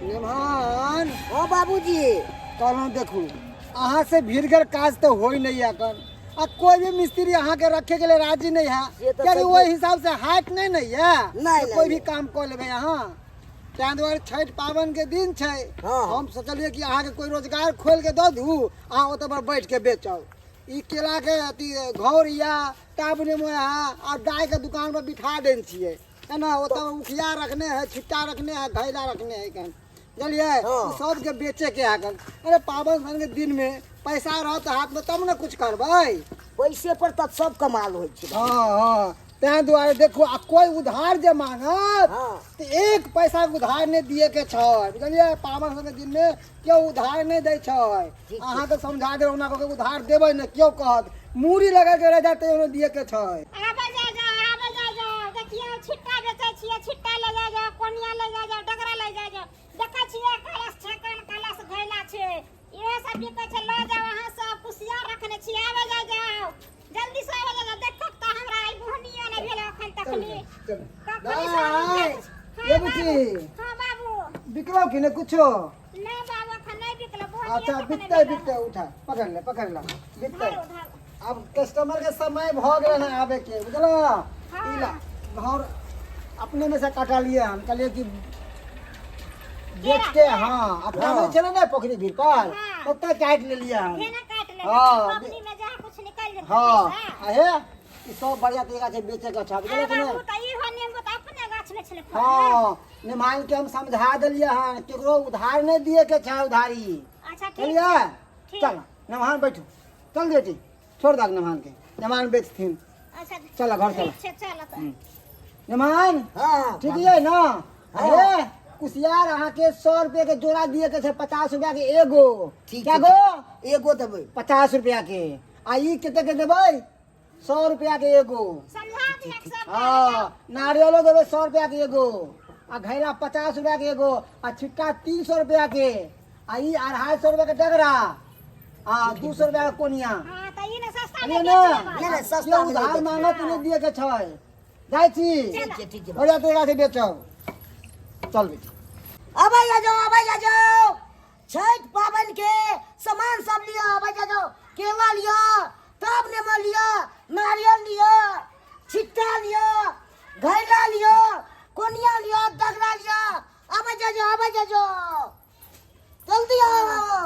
निमान। ओ बाबूजी। कहलहुँ देखू, अहाँ से भीड़गर काज तऽ होइ नहीं है एखन, आ कोई भी मिस्त्री अहाँ के रखे के लिए राजी नहीं है, से तऽ कियाकि सही। ओहि हिसाब से हाइट नहीं नहीं है। नहीं, कि नहीं, कोई भी नहीं। काम कऽ लेबै अहाँ। ताहि दुआरे छठि पाबनि के दिन छै। हाँ। हम सोचलियै कि अहाँके कोई रोजगार खोलि के दऽ दू, अहाँ ओतऽ पर बैठ के बेचब। ई केला के अथी घौर या टाब नेमो अहाँ आ दाइ के दुकान पर बिठा देने छियै, है ना? ओतऽ उखिया रखने है, छिट्टा रखने है, घैला रखने है कन, बुझलियै? हाँ। ओ सबके बेचे के है कन। अरे पाबनि सन के दिन में पैसा रहत हाथ में तब ने कुछ करबै। पैसे पर तऽ सब कमाल होइ छै। हाँ हाँ, ताहि दुआरे देखू, आ कोई उधार जे मांगत हाँ। तऽ एक पैसा के उधार नहि दिए के छै, बुझलियै? पाबनि सन के दिन में केओ उधार नहि दै छै। ठीक छै। अहाँके समझा देब, ओना कऽ के उधार देबै ने, केओ कहत मूड़ी लगा के रहि जाए तैयो नहि दिए के छै। आबै जाय जाओ, आबै जाय जाओ। देखियौ, छिट्टा बेचै छियै, छिट्टा ले जाय जाओ, कोनिया ले जाय जाओ, डगरा ले जाय जाओ। देखै छियै कलश छै, कोन कलश घैला छै, इहो सब बिकै छै। लऽ जाओ अहाँ सब। कुसियार रखने छियै, आबै जाय जाओ, जल्दी से आबै जाय जाओ। देखो तऽ हमरा ई बोहनियो नहि भेल एखन तखनी। चलू। कखनी से आबै दाइ, जाय। ये हाँ बुच्ची। बाबू, हाँ बाबू। बिकलौ कि नहि कुछो? नहि बाबू, एखन नहि बिकलो बोहनियो। अच्छा। तक नहि बिकतै। भेल। बिकतै, उठा, पकड़ ले, पकड़ ले, बिकतै। धारो, धारो। अब कस्टमर के समय भऽ गेल हन आबे के, बुझल? हाँ। ई ला घर अपने में से कटलिए हन, कहलिए कि बेच के। हाँ, अपना में छलै ने पोखरी भीड़ पर। हाँ। ओतऽ काटि लेलिए हन। फेना काटि लेबै। हाँ। पबनी में जहाँ कुछ निकलि जेतै हाँ। पैसा। आ हे, ई सब बढ़िया तरीका से बेचे के छै, बुझल आ कि नहि? बाबू, तऽ इहो नेबो तऽ अपने गाछ में छलै फड़ल। हाँ, निमान के हम समझा देलिए हन, केकरो उधार नहीं दिए के छै उधारी। अच्छा, ठीक। बुझलिए? ठीक। चल नमहान, बैठू। चल बेटी, छोड़ दाग नमहान के, नमहान बेचथिन। अच्छा। चल घर चल। ठीक छै, चल तऽ। नमहान। हाँ। ठीक है ना? अरे कुसियार अहाँ के 100 रुपया के जोड़ा दिए के छै, 50 रुपया के एगो। ठीक क्या छै। गो? एगो देबै। 50 रुपया के। आ ई कते के देबै? 100 रुपया के एगो। समझा दियक सब। हाँ, नारियलो देबै 100 रुपया के एगो, आ घैला 50 रुपया के एगो, आ छिट्टा 300 रुपया के, आ ई 250 रुपया के डगरा, आ 200 रुपया के कोनिया। हाँ, तऽ ई ने सस्ता बुझलियै में ने? बेच लेबै। नहि, नहि, सस्ता केओ में उधार नहि बेचबै। मांगत नहि दिए के छै। जाइ छी। ठीक छै, ठीक छै। बढ़िया तरीका से बेचब। चल बेटी। अबै आ जाओ, अबै आ जाओ। छठि पाबनि के सामान सब लिअ, अबै आ जाओ। केला लिअ, तब नेमो लिअ, नारियल लिअ, छिट्टा लिअ, घैला लिअ, कोनिया लिअ, डगरा लिअ। अबै जा जाओ, अबै जा जाओ, जल्दी आओ।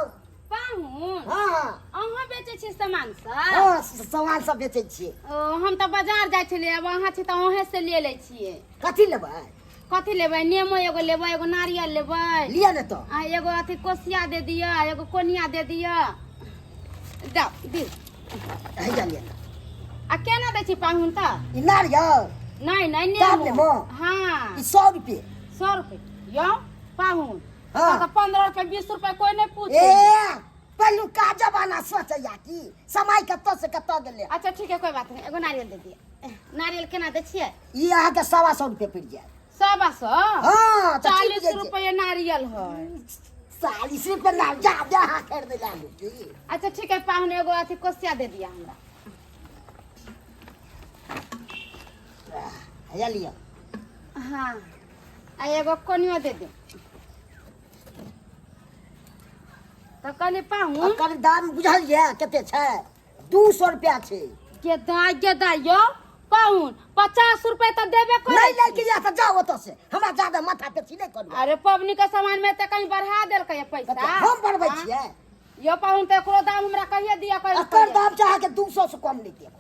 पाहुन। हाँ। अहाँ बेचै छी सामान सब? हाँ, सामान सब बेचै छियै। ओ, हम तऽ बाजार जाइ छलियै, आब अहाँ छी तऽ अहें से ले लै छियै। कथी लेबै? कथी लेबै? नेमो एगो लेबै, एगो नारियल लेबै। लिअ ने तऽ। आ एगो अथी कोसिया दे दिअ, एगो कोनिया दे दिअ। दऽ दियौ। हैया लिअ ने। आ केना दै छी पाहुन तऽ? ई नारियल? नहि नहि। तब नेमो। नेमो? हाँ। ई 100 रुपये। 100 रुपये यौ पाहुन? हाँ। तऽ 15 रुपये 20 रुपये कोई नहि पूछे। ए, पहिलुका जमाना सोचैया कि समय कतऽ से कतऽ गेलै। अच्छा ठीक है, कोई बात नहीं। एगो नारियल दे दिअ। नारियल केना दै छियै? ई अहाँके 125 रुपये पड़ि जायत। 125? हाँ, तऽ की 40 बुझै छियै? रुपये नारियल है। 40 रुपये नारियल जा जा अहाँ खरीदै लए आलू की। अच्छा ठीक है पाहुन, एगो अथी कोसिया दे दिअ हमरा। हैया लिअ। हाँ, आ एगो कोनियो दे दे। तऽ कहली पाहुन, एकर दाम बुझल यऽ कते छै? 200 रुपया छै। गे दाइ, गे दाइ, यौ पाहुन, 50 रुपये तऽ देबे करै नहि छी। लैके यऽ तऽ जाउ ओतऽ से, हमरा जादा माथा पेची नहि करू। अरे पबनी के सामान में तऽ कहीं बढ़ा देलकै ये पैसा। कते? हम बढ़बै हाँ? छियै? यौ पाहुन, तऽ एकरो दाम हमरा कहिए दिअ कहि। एकर दाम छै अहाँके 200 से कम नहि देब।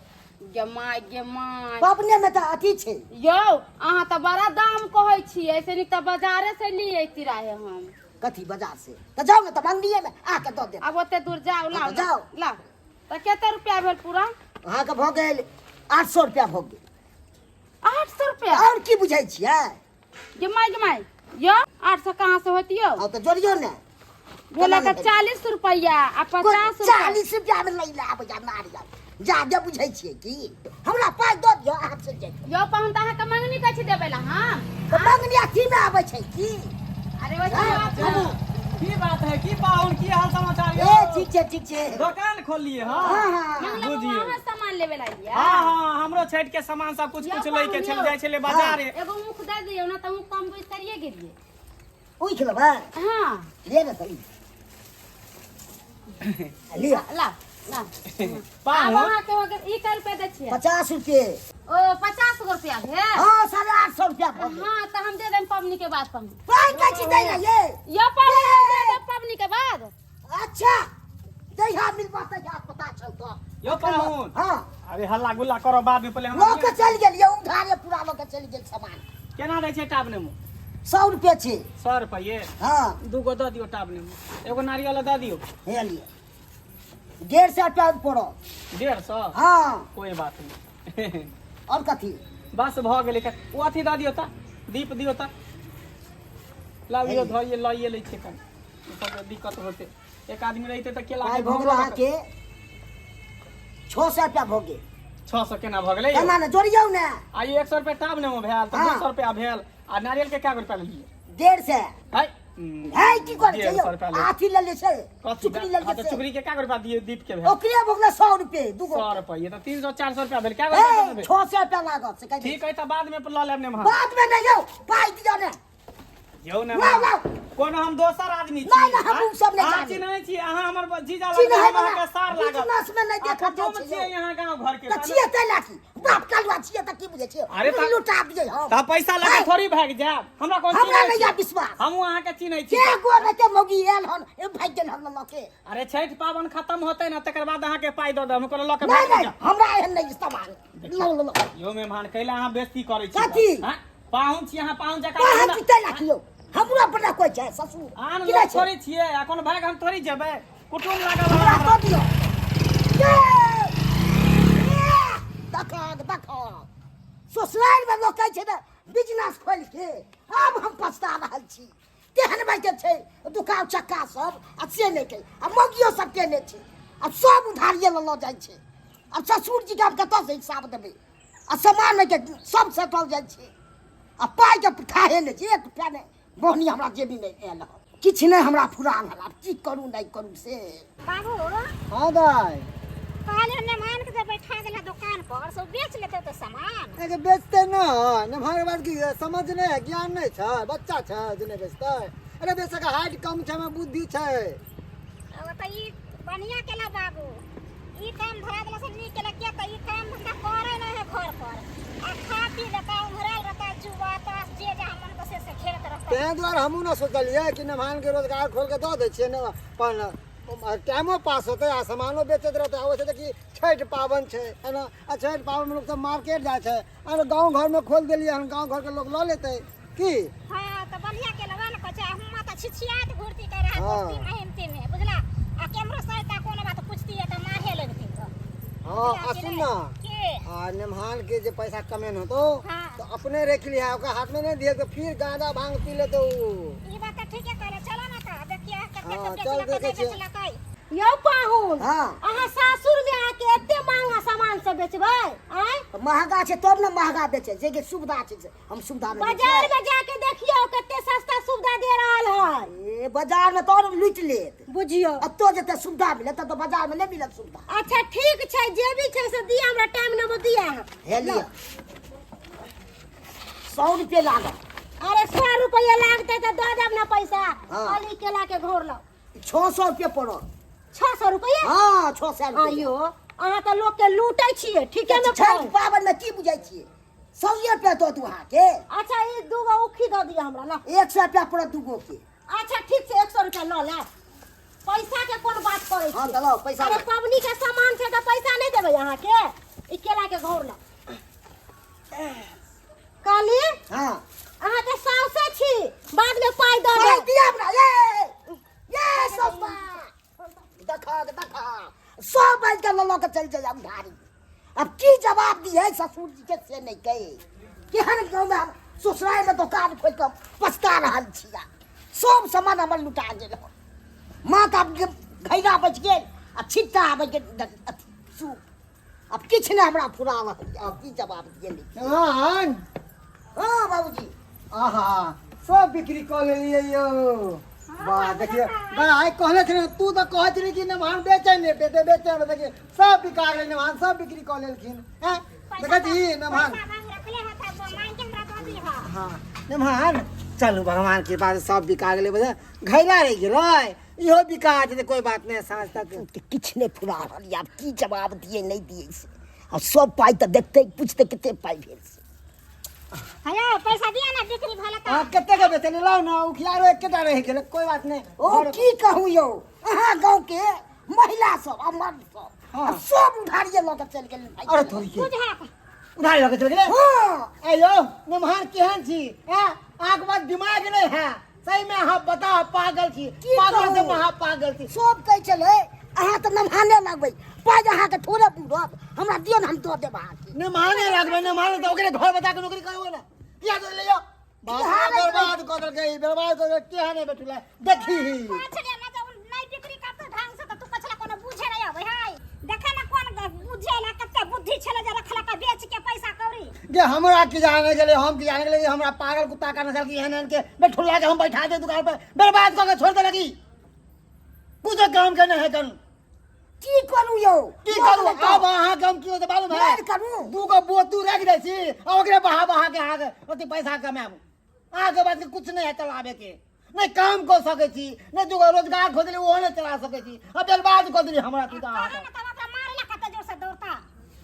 गे माय, गे माय। पबने में तऽ अथी छै। यौ, अहाँ तऽ बड़ा दाम कहै छियै, ऐसे नीक तऽ बाजारे से ली अइती रहे हम। कथी बाजार से? तऽ जाउ ने तऽ मंगनीये में आके दऽ देब। आब ओते दूर जाउ? लाउ। तऽ जाउ। लाउ तऽ। कते रुपया भेल पूरा? अहाँके भऽ गेल 800 रुपया भऽ गेल। 800 रुपया? आओर की बुझै छियै? गे माय, गे माय, यौ 800 कहाँ से होत यौ? आब तऽ जोड़ियौ ने। भेलै तऽ 40 रुपया आ 50 रुपया। 40 रुपया में लै लए आबैया नारियल, जादे बुझै छियै की? हमरा पाइ दऽ दिअ, अहाँ चलि जाइब। यौ पाहुन, तऽ अहाँके मंगनी कहै छी देबै लए हम? तऽ मंगनी अथी मे आबै छै की? अरे वैसे बात चलू। की बात है की पाहुन, की हाल समाचार ए यौ? ठीक छै, ठीक छै। दोकान खोललिए? हाँ। हाँ हाँ। मंगला बाबा, बुझियौ। अहाँ सामान लेबै लए एलियै? हाँ हाँ, हमरो छठि के सामान सब कुछ यौ कुछ लै के पाहुन छल, यौ। जाइ छलै बाजार। एगो ऊख दऽ दियौ ने तऽ ऊख कम बिसरिये गेलियै। उख लेबै हाँ ले ने तनी लिअ ला ला आब पाहुन अहाँके हो गेल ई कै रुपया दै छियै 50 रुपये ओ 50 गो रुपया भेल हाँ 850 रुपया भऽ गेल हाँ तऽ हम दे देब पबनी के बाद पाहुन पाइ कैची दै ने ये यो पाहुन हम दे देब पबनी के बाद अच्छा जहिया मिलबा तहिया पता चलतो यो पाहुन हाँ अरे हल्ला गुल्ला करो बाद में पहले लऽ हमरा के चलि गेल ये उधारे पूरा लऽ के चलि गेल सामान केना दै छै टाब नेमो 100 रुपये छै 100 रुपये हाँ दूगो दऽ दियौ टाब नेमो एगो नारियल दऽ दियौ हे लिअ 150 रुपया पड़त 150 हाँ कोई बात नहीं और कथी बस भऽ गेलै ओ अथी दऽ दियौ तऽ दीप दियौ तऽ लाबियौ धोइए लइए लै छियै कनि ई सब दिक्कत होतै एक आदमी रहितै तऽ केला पाइ भऽ गेल अहाँके 600 रुपया भऽ गेल 600 केना भऽ गेलै केना ने जोड़ियौ ने आ ई 100 रुपया टाब नेमो भेल तऽ हाँ। 200 रुपया भेल आ नारियल के कए रुपया लेलियै 150 है है की करै छै 150 यौ रुपया ले अथी लेले छै कथी चुकरी हाँ, लेले तऽ छै चुकरी के कए रुपया दिए दीप के भेल ओकरे भऽ गेलै 100 रुपये दूगो 100 रुपये तऽ 300 400 रुपया भेल कए हे रुपया देबै 600 रुपया लागत से कहि ठीक है तऽ बाद में लऽ लेब नेमहा बाद में नहि यौ पाइ दियौ ने यौ ने लाउ लाउ कोनो हम दोसर आदमी छी नहि, नहि, हम उ सब नहि अहाँ जानी। चिन्है छी अहाँ हमर जीजा चिन्है लागब हम बला अहाँके सार लागब बिजनेस में नहि आ देखल कुटुम्ब जाइ छै छियै यौ। यहाँ गाँव घर के तऽ छियै तै लागी बाप कलुआ छियै तऽ की बुझै छियै अरे तऽ- लुटा दियै हम तऽ पैसा लगा है। थोड़ी भागि जायब हमरा कोन हमरा चिन्है नहि छी? यऽ विश्वास हमहूँ अहाँके चिन्है छी के गो के मौगी आयल हन ए भागि गेल हन लऽ के अरे छठि पाबनि खत्म होतै ने तकर बाद अहाँके पाइ दऽ देब हम कोनो लऽ के नहि भागि नहि जायब हमरा एहन नहि सामान लौ लौ लौ यौ मेहमान कैला अहाँ बेइज्जती करै छी कथी? हाँ? पाहुन छी अहाँ पाहुन जकाँ पाहुन रहू छी ने। तै लाखियौ हमरो अपना कोइ छै ससुर आन की लोक नहि छै थोड़ी छियै आ कोनो भाग हम थोड़ी जेबै कुटुम लागल हमरा हमरा दऽ दियौ ये! ये! देखऽ देखऽ ससुरारिमे लोक कहै छै ने बिजनेस खोलि के आब हम पछता रहल छी तेहन बैठे छै दुकान चक्का सब आ से नहि के आ मौगियो सब केने छै आ सब उधारिये लऽ लऽ जाइ छै आ ससुर जीके हम कतऽसँ हिसाब देबै आ सामान के सब सटल जाइ छै आ पाइके थाहे नहि छै एक रुपया नहि बोहनी हमरा जेबी नहि आयल हँ किछु नहि हमरा फुराल हन आब की करू नहि करू से बाबू हाँ दाई कहलियै मेहमान के जे बैठा देला दुकान पर से ओ बेच लेतै तऽ सामान एके बेचते न नमहर के बाद की समझ नहि है ज्ञान नहि छै बच्चा छै जे नहि बेचतै अरे बेचै के हाइट कम छै हमरा बुद्धि छै ओ तऽ ई बढ़िआँ केला बाबू ई काम धरा देला से नीक केला किया तऽ ई काम धंधा करै नहि है घर पर आ खा पी लेता उम्हराल रहता जुआ ताश जे जहाँ मन बसे से खेलत रहता ताहि दुआरे हमहूँ ने सोचलियै कि नमहान के रोजगार खोल के दऽ दै छियै ने अपन टाइमो पास होतै आ सामानो बेचैत रहतै आ ओहिसँ कि छठि पाबनि छै है ने आ छठि पाबनिमे लोक सब मार्केट जाइ छै आ गाँव घरमे खोलि देलियै हन गाँव घरके लोक लऽ लेतै की हाँ तऽ बढ़िया केला वएह ने कहै छै हुआँ तऽ छिछियात घुरती कर रहा हाँ। दोस्ती महिमती में बुझला आ केमरो सहिता कोनो बात पूछती है तऽ मारे लगती तो हाँ आ सुन ना के आ नेमहान के जे पैसा कमेन होतो हाँ। तो अपने रख लिहा ओकरा हाथ में नहीं दिए तो फिर गांजा भांग पी लेते उ ई बात तऽ ठीके कहले चलो ना तऽ देखिए कते हाँ, के चल बेचलकै देखै नहि छियै। बेचलकै यौ पाहुन हाँ। अहाँ सासुर में आके एते महंगा सामान सब बेचबै आँय तऽ महगा छै तब ने महगा बेचै छै जे सुविधा छै से हम सुविधा नहि दै बाजार में जाके देखियौ कते सस्ता सुविधा दे रहल है छियै। ए बाजार में तऽ आओर लूटि लेत बुझियौ एतऽ जते सुविधा मिलत ततऽ बाजार में नहि मिलत सुविधा अच्छा ठीक छै जे भी छै से दिअ हमरा टाइम नंबर दिअ अहाँ हे लिअ 100 रुपये लागत अरे 100 रुपया लागतै तऽ दऽ देब ने पैसा हाँ। खाली केला के घोर लाउ 600 रुपये पड़त 600 रुपया हाँ 600 रुपये आइयो अहाँ तऽ लोक के लूटै छियै ठीके मे छठि पाबनि में की बुझै छियै 100 रुपया दऽ दू अहाँके अच्छा ई दूगो उखी दऽ दिअ हमरा ला 100 रुपया पड़त दूगो के अच्छा ठीक छै 100 रुपया लऽ ले पैसा के कोन बात करै हाँ छी तऽ लाउ पैसा अरे पबनी के सामान छै तऽ पैसा नहि देबै अहाँके ई केला के घौर ला कहली हाँ अहाँ तऽ साउसे छी बाद में पाइ दऽ पाइ देब दिअ हमरा ये ये सस्ता देखा देखा सब बाजि के लऽ लऽ के चलि जाइए उधारी अब की जवाब दिए ससुर जी के से नहीं कहे केहन गाँव में हम ससुराल में दुकान खोल के पछता रहल छिया सब सामान हमर लुटा गेल हन माँ तऽ आब घैला बचि गेल आ छिट्टा आबि गेल अथी सूप आब किछु नहि हमरा फुरा रहल यऽ आब की जवाब दिए नमहान हाँ बाबूजी आहा सब बिक्री कऽ लेलियै यौ वाह देखियौ बड़ा आइ कहने छलै तू तऽ कहै छली कि नमहान बेचै नहि बेचै बेचै नहि देखियौ सब बिका गेलै नमहान सब बिक्री कऽ लेलखिन हैं देखै छी नमहान पैसा मांग रखले होता मांग के हमरा दऽ दीह हाँ नमहान चलू भगवान कृपा से सब बिका गेलै, बुझल घैला रहि गेलै, इहो बिका जेतै, कोई बात नहि साँझ तक। के किछु नहि फुरा रहल यऽ, आब की जवाब दियै नहि दियै से। आ सब पाइ तऽ देखतै पूछतै कते पाइ भेल से। हेलो पैसा दिया ना, बिक्री भेल तऽ। अहाँ कते के बेचलियै? लाउ ने, उखियारो एकेटा रहि गेलै, कोई बात नहि। ओ की कहू यौ, अहाँ गाँव के महिला सब आ मर्द सब आ सब उधारिये लऽ के चलि गेल भाइ। अरे थोड़ी के बुझा उधारी लऽ के चलि गेलै? हँ। आयो नमहर केहन छी हैं? अहाँके पास दिमाग नहि है सही में, अहाँ बताओ पागल छी, की पागल से कहू? महा पागल छी। सब कहै छलै अहाँ तऽ नमहाने लगबै, पाइ अहाँके थोड़े बुझत, हमरा दियौ ने हम दऽ देब अहाँके। नमहाने लगबै, नमहाने तऽ ओकरे घर बता के नौकरी करबै ने, किया दऽ देलियै यौ? बाप किया रे, नहि बर्बाद कऽ देलकै, ई बर्बाद कऽ देलकै, केहन है बेटुला देखी। पछले ना जब नहीं बिक्री करतो ढंग से त तू पछला कोनो बुझे नहीं आवे है, देखे ना कोन बुझे ला कते बुद्धि छले जे रखला का बेच के पैसा कौड़ी। जे हमरा की जाने गेलै, हम की जाने गेलै, हमरा पागल कुत्ता का नस्ल की एहन एहन के बेठुल्ला के हम बैठा दे दुकान पर, बर्बाद कऽ के छोड़ देलक ई। कुछ काम के नहीं है कन। की करू यौ? की करू आब अहाँके हम की होतै मालूम है? मारि करू। दू गो बोतू राखि दै छी आ ओकरे बहा बहा के अहाँके ओते पैसा कमायब। अहाँके बात के कुछ नहीं है चलाबे के, नहीं काम कऽ सकै छी, नहीं दूगो रोजगार खोजली ओहो नहीं चला सकै छी, आ बर्बाद कऽ देली हमरा तू तऽ कहा अहाँके। ना तब ओकरा मारे ला कते जोर से दौड़ता,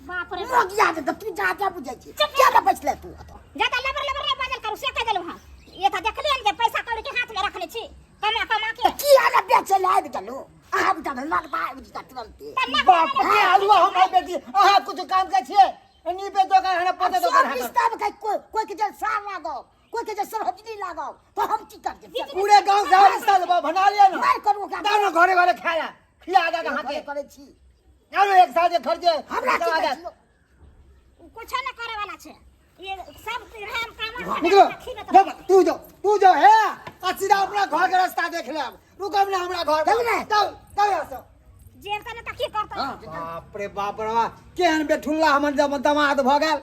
बाप रे। मोगिया के तऽ तू जा जा बुझै छी, किया ने बैसले तू ओतऽ? ज्यादा लबर लबर नहीं बाजल करू से कह देलहुँ हम। ये तऽ देखलियै ने जे पैसा कौड़ी के हाथ में रखने छी कमा कमा के। तऽ किया ने बेचै लए आबि गेलहुँ? अहाँ बुझा नगदा आबि जेता तुरन्ते। तऽ नगदा बाप रे हलुआ हमरा बेटी, अहाँ कुछ काम के छियै? नीपे दोकान हमरा पते दोकान सब है। रिश्ता में कोई कोई के जे सार लागो, कोई के जे सरहजनी लागो, तो हम की कर देब? पूरे गांव से हर रिश्ता लेबो बना लिया ना। मार करू ओकरा। दानो घरे घरे खाया खिया दा हाथ घरे करै छी। आरो एक साल जे खर्चे हमरा की चला कहै जात। छी? कुछ न करे वाला छै ये सब राम काम। निकलो जाओ, तू जो तू जो है आ सीधा अपना घर के रास्ता देख ले, अब रुकब ना हमरा घर पर। चल ने। चल चल यहाँ से। जेब त न त की करतै? बाप रे बाप रे, केहन बेठुल्ला हमर दमाद भऽ गेल।